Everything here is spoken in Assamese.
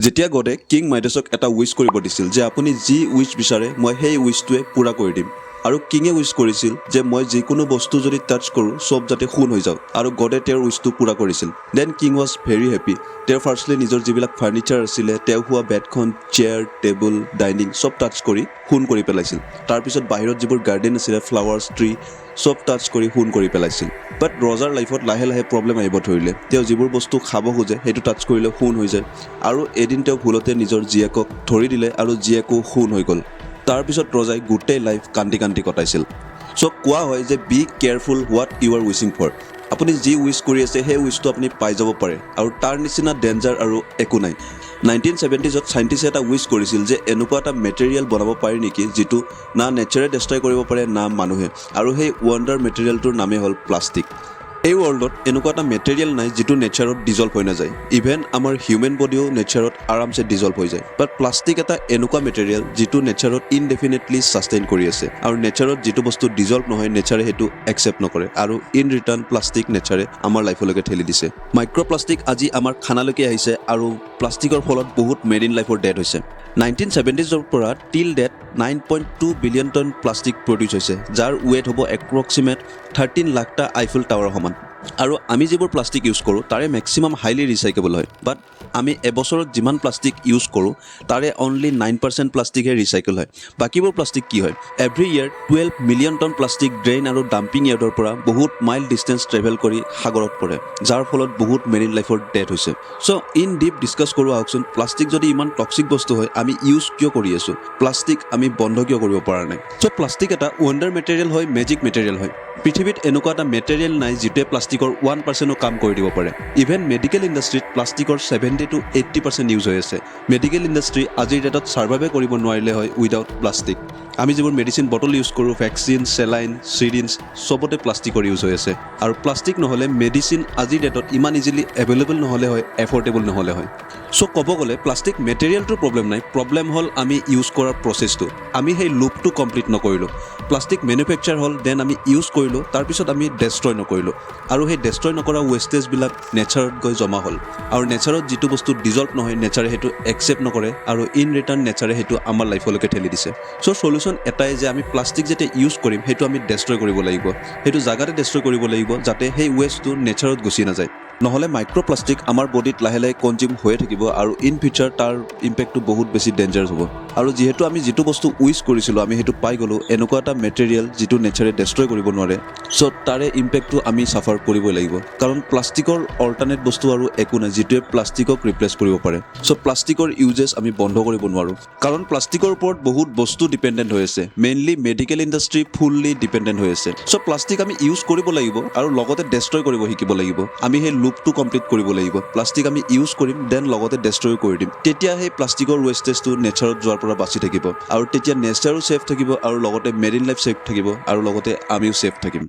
যেতিয়া গডে কিং মাইডাছক এটা উইচ কৰিব দিছিল যে আপুনি যি উইচ বিচাৰে, মই সেই উইচটোৱে পূৰা কৰি দিম আৰু কিঙে উইচ কৰিছিল যে মই যিকোনো বস্তু যদি টাচ কৰোঁ, চব যাতে সোণ হৈ যাওক আৰু গডে তেওঁৰ উইচটো পূৰা কৰিছিল। Then king was very happy. তেওঁ ফাৰ্ষ্টলি নিজৰ যিবিলাক ফাৰ্নিচাৰ আছিলে, তেওঁ শোৱা বেডখন, চেয়াৰ, টেবুল, ডাইনিং চব টাচ কৰি সোণ কৰি পেলাইছিল। তাৰপিছত বাহিৰত যিবোৰ গাৰ্ডেন আছিলে, ফ্লাৱাৰ্ছ, ট্ৰী চব টাচ কৰি সোণ কৰি পেলাইছিল। বাট ৰজাৰ লাইফত লাহে লাহে প্ৰব্লেম আহিব ধৰিলে। তেওঁ যিবোৰ বস্তু খাব খোজে, সেইটো টাচ কৰিলে সোণ হৈ যায় আৰু এদিন তেওঁ ভুলতে নিজৰ জীয়েকক ধৰি দিলে আৰু জীয়েকো সোণ হৈ গ'ল। তাৰপিছত ৰজাই গোটেই লাইফ কান্দি কান্দি কটাইছিল। চ' কোৱা হয় যে be careful what you are wishing for. আপুনি যি উইচ কৰি আছে, সেই উইচটো আপুনি পাই যাব পাৰে আৰু তাৰ নিচিনা ডেঞ্জাৰ আৰু একো নাই। 1970ত চাইণ্টিষ্টে এটা উইচ কৰিছিল যে এনেকুৱা এটা মেটেৰিয়েল বনাব পাৰি নেকি, যিটো না নেচাৰে ডেষ্ট্ৰয় কৰিব পাৰে, না মানুহে আৰু সেই ৱণ্ডাৰ মেটেৰিয়েলটোৰ নামেই হ'ল প্লাষ্টিক। এই ৱৰ্ল্ডত এনেকুৱা এটা মেটেৰিয়েল নাই যিটো নেচাৰত ডিজল্ভ হৈ নাযায়। ইভেন আমাৰ হিউমেন বডিও নেচাৰত আৰামছে ডিজল্ভ হৈ যায়। বাট প্লাষ্টিক এটা এনেকুৱা মেটেৰিয়েল যিটো নেচাৰত ইনডেফিনেটলি ছাষ্টেইন কৰি আছে আৰু নেচাৰত যিটো বস্তু ডিজল্ভ নহয়, নেচাৰে সেইটো একচেপ্ট নকৰে আৰু ইন ৰিটাৰ্ণ প্লাষ্টিক নেচাৰে আমাৰ লাইফলৈকে ঠেলি দিছে। মাইক্ৰ'প্লাষ্টিক আজি আমাৰ খানালৈকে আহিছে আৰু প্লাষ্টিকৰ ফলত বহুত মেৰিন লাইফৰ ডেথ হৈছে। 1970ৰ পৰা till date 9.2 billion ton plastic produce হৈছে, যাৰ ৱেট হ'ব এপ্ৰক্সিমেট 13 লাখটা আইফেল টাৱাৰৰ সমান। আৰু আমি যিবোৰ প্লাষ্টিক ইউজ কৰোঁ, তাৰে মেক্সিমাম হাইলি ৰিচাইকেবল হয়। বাট আমি এবছৰত যিমান প্লাষ্টিক ইউজ কৰোঁ, তাৰে অনলি 9% প্লাষ্টিকহে ৰিচাইকেল হয়। বাকীবোৰ প্লাষ্টিক কি হয়? Every year 12 million ton plastic drain আৰু ডাম্পিং য়াৰ্ডৰ পৰা বহুত মাইল ডিষ্টেঞ্চ ট্ৰেভেল কৰি সাগৰত পৰে, যাৰ ফলত বহুত মেৰিন লাইফৰ ডেথ হৈছে। চ' ইন ডিপ ডিছকাছ কৰোঁ আহকচোন। প্লাষ্টিক যদি ইমান টক্সিক বস্তু হয়, আমি ইউজ কিয় কৰি আছোঁ? প্লাষ্টিক আমি বন্ধ কিয় কৰিব পৰা নাই? চ' প্লাষ্টিক এটা ৱণ্ডাৰ মেটেৰিয়েল হয়, মেজিক মেটেৰিয়েল হয়। পৃথিৱীত এনেকুৱা এটা মেটেৰিয়েল নাই যিটোৱে প্লাষ্টিকৰ 1%ও কাম কৰি দিব পাৰে। ইভেন মেডিকেল ইণ্ডাষ্ট্ৰীত প্লাষ্টিকৰ 70 to 80% use হৈ আছে। মেডিকেল ইণ্ডাষ্ট্ৰী আজিৰ ডেটত ছাৰ্ভাইভে কৰিব নোৱাৰিলে হয় উইদাউট প্লাষ্টিক। আমি যিবোৰ মেডিচিন বটল ইউজ কৰোঁ, ভেকচিন, চেলাইন, চিৰিঞ্জ, চবতে প্লাষ্টিকৰ ইউজ হৈ আছে। আৰু প্লাষ্টিক নহ'লে মেডিচিন আজিৰ ডেটত ইমান ইজিলি এভেইলেবল নহ'লে হয়, এফৰ্ডেবল নহ'লে হয়। চ' ক'ব গ'লে প্লাষ্টিক মেটেৰিয়েলটোৰ প্ৰব্লেম নাই, প্ৰব্লেম হ'ল আমি ইউজ কৰাৰ প্ৰচেছটো। আমি সেই লুপটো কমপ্লিট নকৰিলোঁ। প্লাষ্টিক মেনুফেকচাৰ হ'ল, then আমি ইউজ কৰিলোঁ, তাৰপিছত আমি ডেষ্ট্ৰয় নকৰিলোঁ আৰু সেই ডেষ্ট্ৰয় নকৰা ৱেষ্টেজবিলাক নেচাৰত গৈ জমা হ'ল। আৰু নেচাৰত যিটো বস্তু ডিজল্ভ নহয়, নেচাৰে সেইটো একচেপ্ট নকৰে আৰু ইন ৰিটাৰ্ণ নেচাৰে সেইটো আমাৰ লাইফলৈকে ঠেলি দিছে। চ' চলিউশ্যন এটাই যে আমি প্লাষ্টিক যেতিয়া ইউজ কৰিম, সেইটো আমি ডেষ্ট্ৰয় কৰিব লাগিব। সেইটো জাগাতে ডেষ্ট্ৰয় কৰিব লাগিব, যাতে সেই ৱেষ্টটো নেচাৰত গুচি নাযায়। নহ'লে মাইক্ৰ'প্লাষ্টিক আমাৰ বডিত লাহে লাহে কনজিউম হৈয়ে থাকিব আৰু ইন ফিউচাৰ তাৰ ইম্পেক্টটো বহুত বেছি ডেঞ্জাৰাছ হ'ব। আৰু যিহেতু আমি যিটো বস্তু উইচ কৰিছিলোঁ, আমি সেইটো পাই গ'লোঁ, এনেকুৱা এটা মেটেৰিয়েল যিটো নেচাৰে ডেষ্ট্ৰয় কৰিব নোৱাৰে। চ' তাৰে ইম্পেক্টটো আমি চাফাৰ কৰিবই লাগিব, কাৰণ প্লাষ্টিকৰ অল্টাৰনেট বস্তু আৰু একো নাই যিটোৱে প্লাষ্টিকক ৰিপ্লেচ কৰিব পাৰে। চ' প্লাষ্টিকৰ ইউজেছ আমি বন্ধ কৰিব নোৱাৰোঁ, কাৰণ প্লাষ্টিকৰ ওপৰত বহুত বস্তু ডিপেণ্ডেণ্ট হৈ আছে। Mainly medical industry fully dependent হৈ আছে। চ' প্লাষ্টিক আমি ইউজ কৰিব লাগিব আৰু লগতে ডেষ্ট্ৰয় কৰিব শিকিব লাগিব। আমি সেই লুপটো কমপ্লিট কৰিব লাগিব। প্লাষ্টিক আমি ইউজ কৰিম, then লগতে ডেষ্ট্ৰয় কৰি দিম। তেতিয়া সেই প্লাষ্টিকৰ ৱেষ্টেজটো নেচাৰত যোৱাৰ পৰা বাচি থাকিব আৰু তেতিয়া নেচাৰো ছেফ থাকিব আৰু লগতে মেৰিন লাইফ ছেফ থাকিব আৰু লগতে আমিও ছেফ থাকিম।